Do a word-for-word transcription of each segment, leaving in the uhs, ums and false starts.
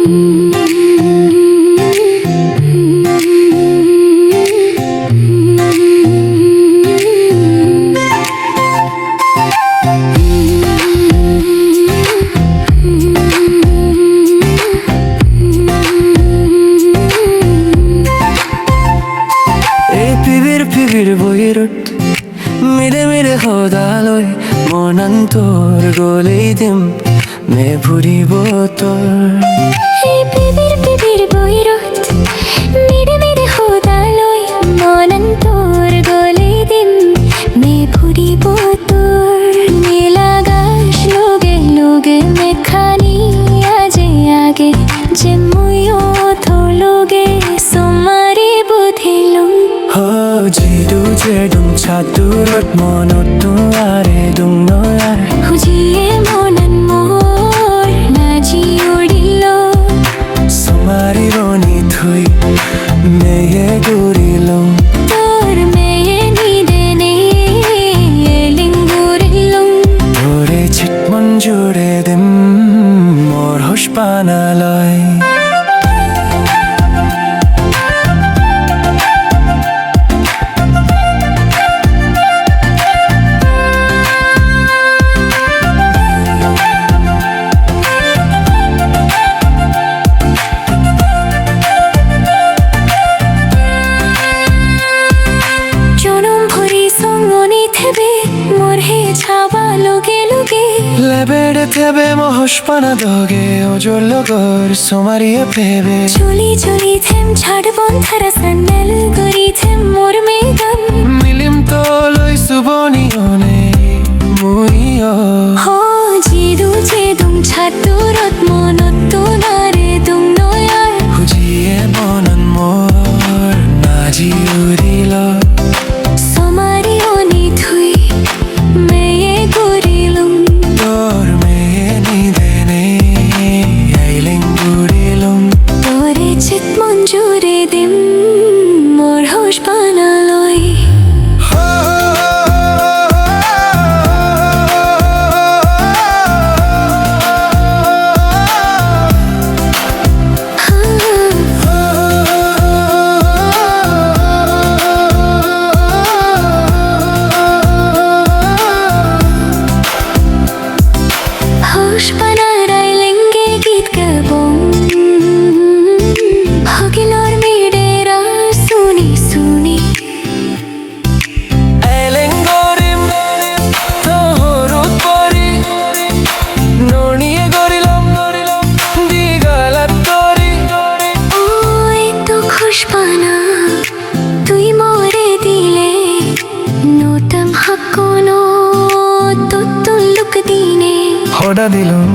Ei pibir pibir boirot, mide mide hodaloi, monan tor golei dim, me puribo tor. Ei pibir pibir boirot, mide mide hodaloi, monan tor golei dim, me puribo tor. Nil agash loge loge mekhani aje age, je muiyo tor loge somari budhilung. Ho jidu jedung chaturot monot tuare dung noyar. Hujiye monan mor naji udilo. Somari roni thui meye gurilung. Tor meye nidene eling gurilung. Tore chit mon jure dim mor hoshpana loi. Jonom bhori songoni thebe, mor he chaba loge loge. Lebede thebe mo hoshpana doge, ojor logor somariye pebe. Choli choli them chadbon thara sandal guri them mor megan. Milim toloi suboni one muiyo. Ho jidu jedung chaturot monot tunare dung noyar. Hujiye monan mor naji udilo. Somari oni thui meye gurilung. Tor meye nidene ailing gurilung. Tore chit mon jure dim mor hoshpana loi. Hoshpana rai lenge git gabong. Hogilor midera suni suni. Eleng gorim, tohorut pori, noniye gorilong, digalat tori. Oi to hoshpana, tui more dile, notam hakkono, tottun luk dine. Hoda dilung,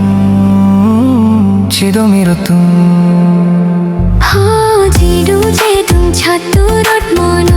chido mirotun. Ho jidu jedung chaturot mon